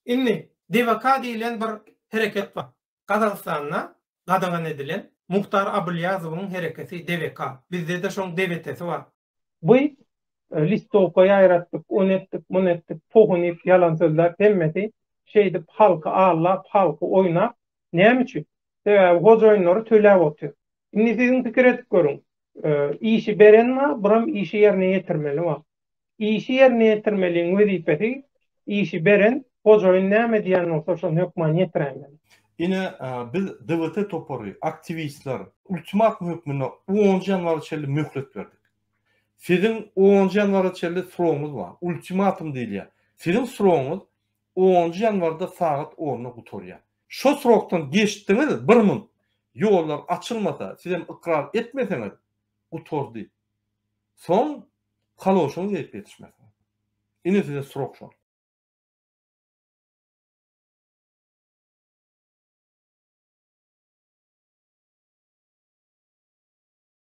Indi DWK diýlen bir hereket bar. Gazagystanda gadagan edilen Muhtar Abylýazowyň hereketi DWK. Bizde-de şoň DWT-si bar. Bu listowka ýaýratdyk, ony etdik, muny etdik, pohuny iýip, ýalan sözläp hemmesi şeýdip halky aldap, halky oýnap, näme üçin? Sebäbi hojaýynlary töläp otyr. Indi siziň pikir edip görüň. Işi beren bar, buram işi ýerine ýetirmeli bar. Işi ýerine ýetirmeliň wezipesi işi beren hojaýyn näme diýen bolsa şony hökman ýetiräýmeli. Ine, biz DWT topary, aktiwistler ultimatum hökmünde onunjy ýanwara çenli möhlet berdik. Siziň onunjy ýanwara çenli srogyňyz bar. Ultimatum diýilýär. Siziň srogyňyz onunjy ýanwarda sagat onda gutarýar. Şo srokdan geçdiňiz bir munt, ýollar açylmasa, sizem ykrar etmeseňiz, gutardy. Soň kaloşyňyz gelip ýetişmez. Ine size srok şol.